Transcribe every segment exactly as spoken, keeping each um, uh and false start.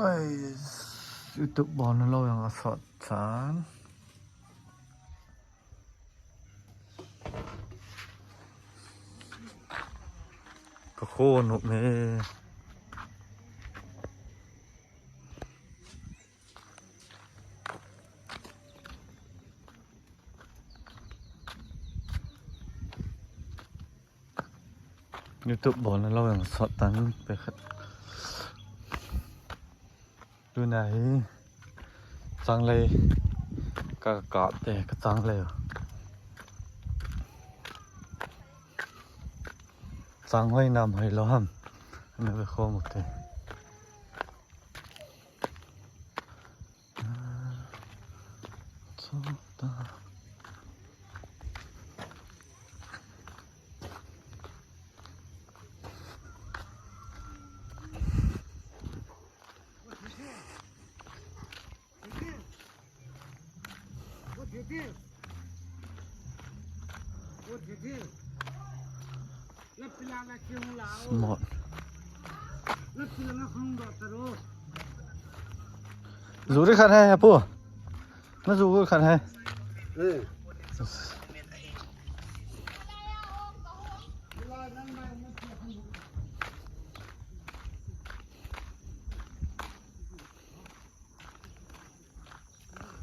Ai, YouTube bol na lou jong asot chan. Ka khon um e. YouTube bol na lou jong sot tan pe khat. Tuna hi changlei ka kap te ka changlei. Changlei nam hoi lou ham. Na ve khom u te. Smart. Juri khat hai, Apu. Na juri khat hai.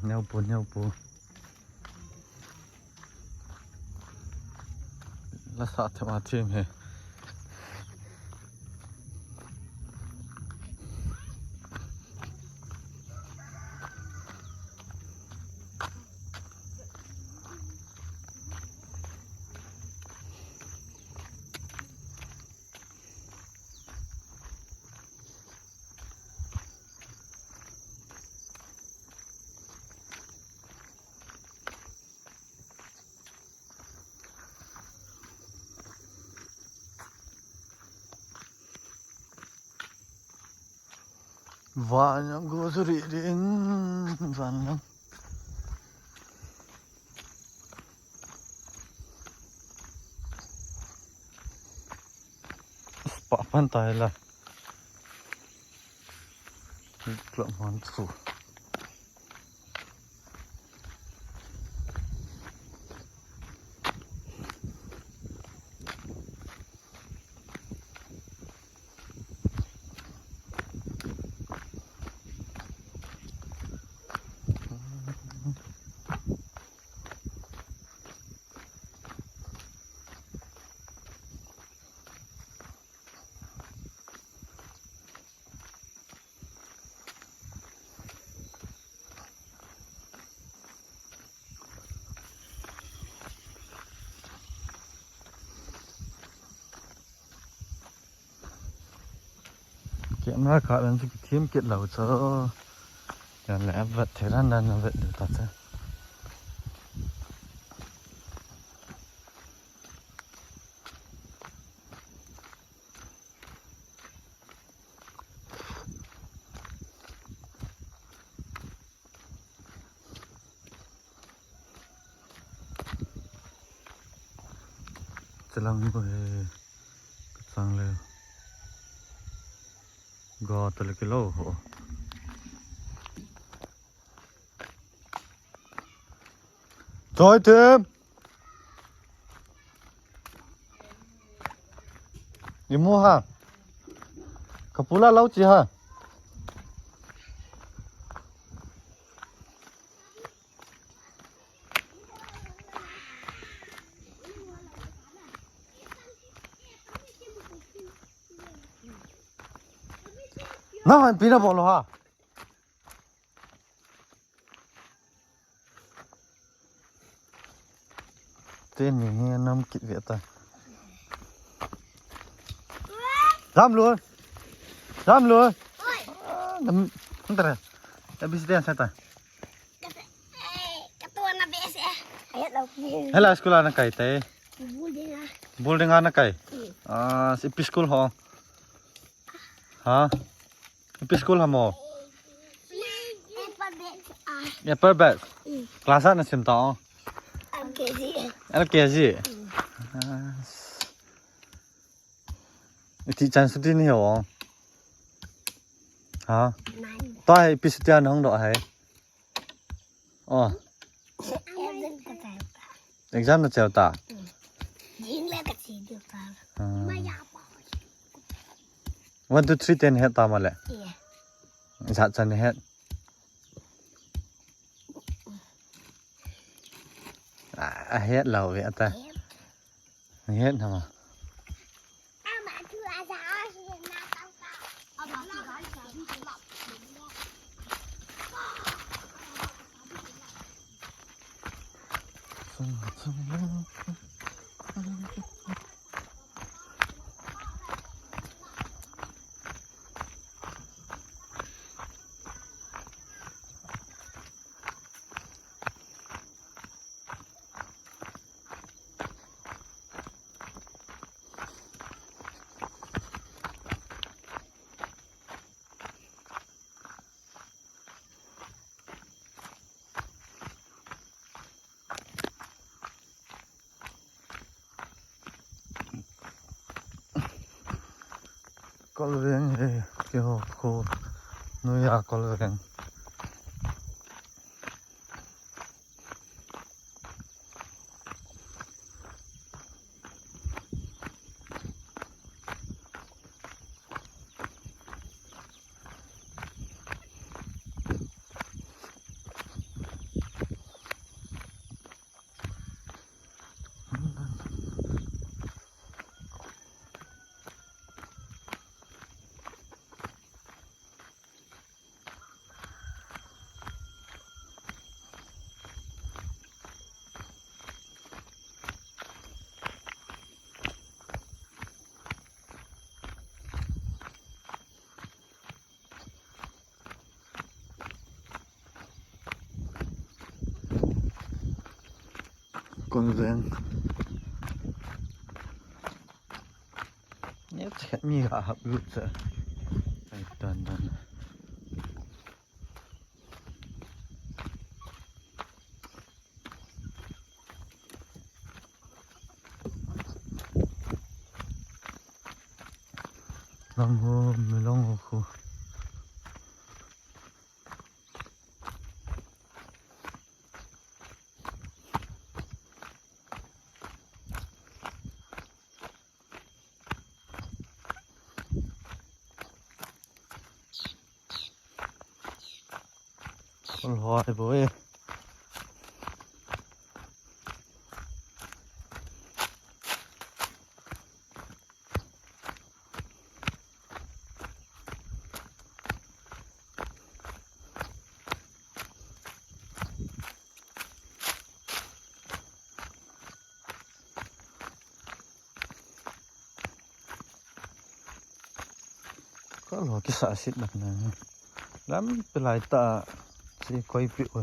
Neo pu, neo pu. La sa the ma thim he. Van jong go chu ri ri in van jong. Pa pan tai la. Klap man chu. Camera khat an chu kithim kit lou chu. Yan le avet thei dan dan avet diu ta chu. Chalang ko he, kachang le. Go to le kilo ho. Choi tem. Imu ha. Kapula lau chi ha. Na han pina bolo ha. Teni hi anam kit ve ta. Ram lu. Ram lu. Nam, antara. Abis dia sata. Katuan na bese. Ayat lau. Hela school ana kai tai. Building a. Building ana kai. Ah, si pi school ho. Ha? Pi school ha mo? Upper batch. Class a na sim ta o? L K G. L K G. Ah. Iti chan suti ni ho? Ha? Tua hi ipi setia nahung doh ahi? Oh, exam nacheu ta. One, two, three ten het ta male. Jat chan het. A het lou ve ata. Het na ma. Kolveng hi, keiho kho noiya Kolveng. Kolveng. Nge che mi ga hap lut che. Ai, dan, dan. Lang ho, mi lang ho khu. Kol hoi boi. Kol ho kisa sit nak na. Lam pe lai ta si koi pi u.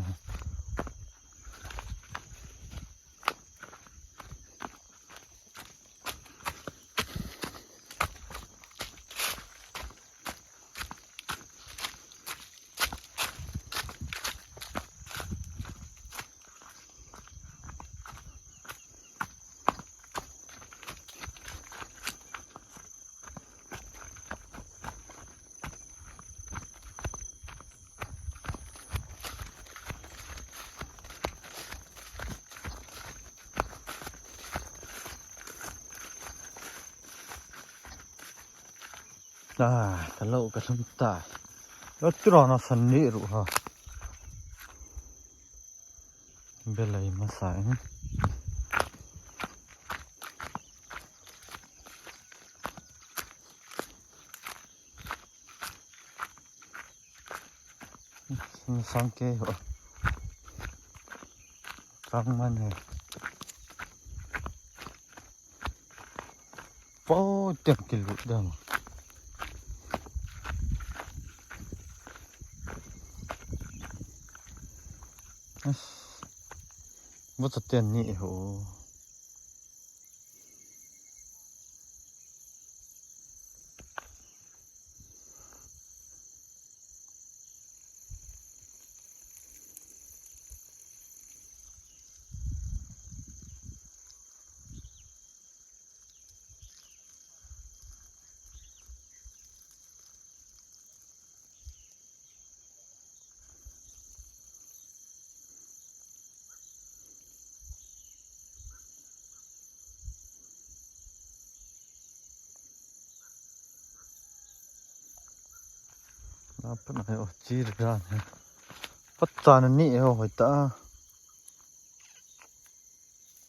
Ah, ka lo ka lhum ta. Lo tiro na san ni ru ha. Belai masa in. Sang ke ho. Kang man he. Po tiang kilut dam. Bo ta tiang ni ho. Apa na ho, chir gan he. Patsan ni ho hoi ta.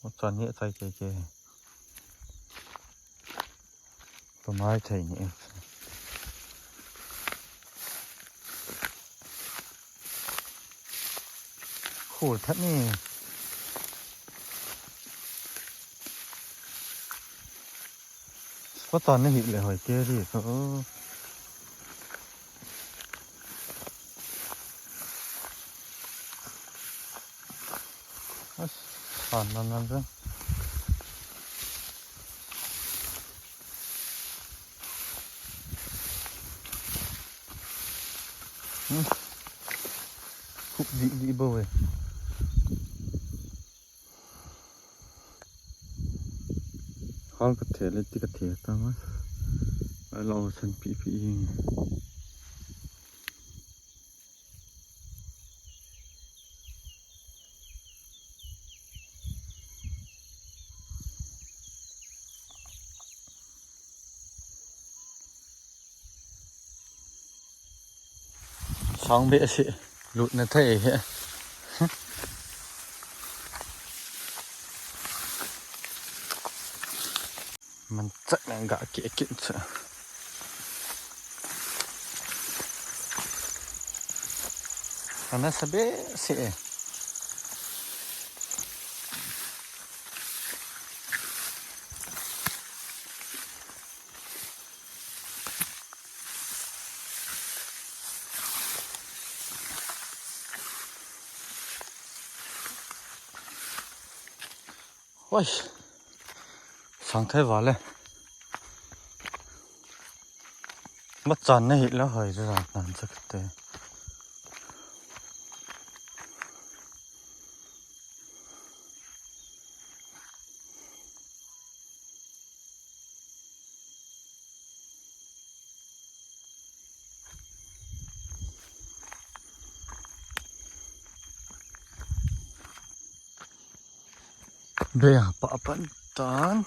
Patsan ni chai ke ke. Pamai thei ni. Khul that ni. Patsan ni hi le hoi ke ri ko. As, san nan nan. Hmm. Khup di di bo e. Hal ka the le ti ka the ta ma. Ai lo san pi pi ing. Sang behseh, lutna thei hi. Manchah nang ga ke kin cha. Ana sa behseh. Oi. Sang thei vale. Matsan na hi la hoi, nan chak te. Be a pa pan tan.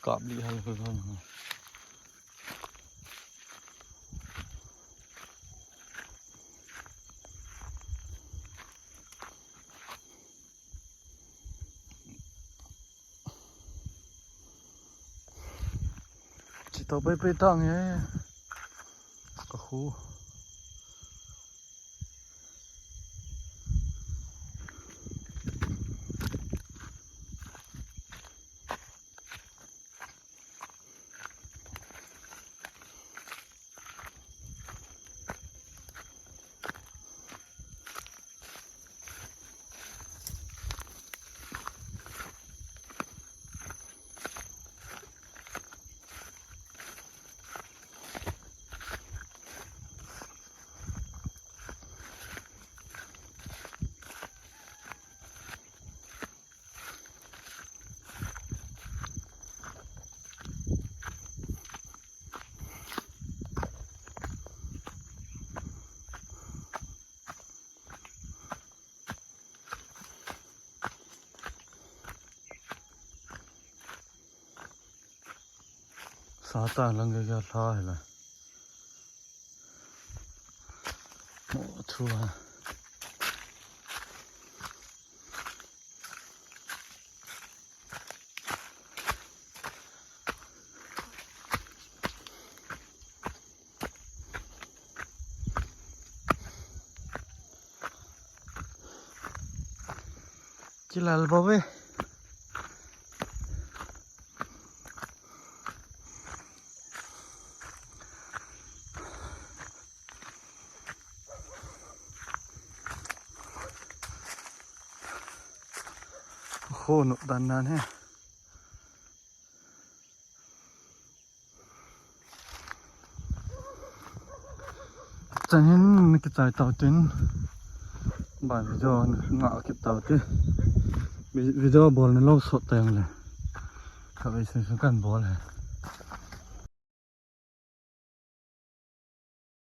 Kap li hal hal hal. Chi to pai pai tang e. Ka khu. Satan lang ga la hela. Mo thu ha. Chilal babe. Khonu dan nan he. Chan hin na kichai tau tin. Ban video na nga kit tau ti. Vi-, video bol na lo sot tang le. Ka ve sen sen kan bol he.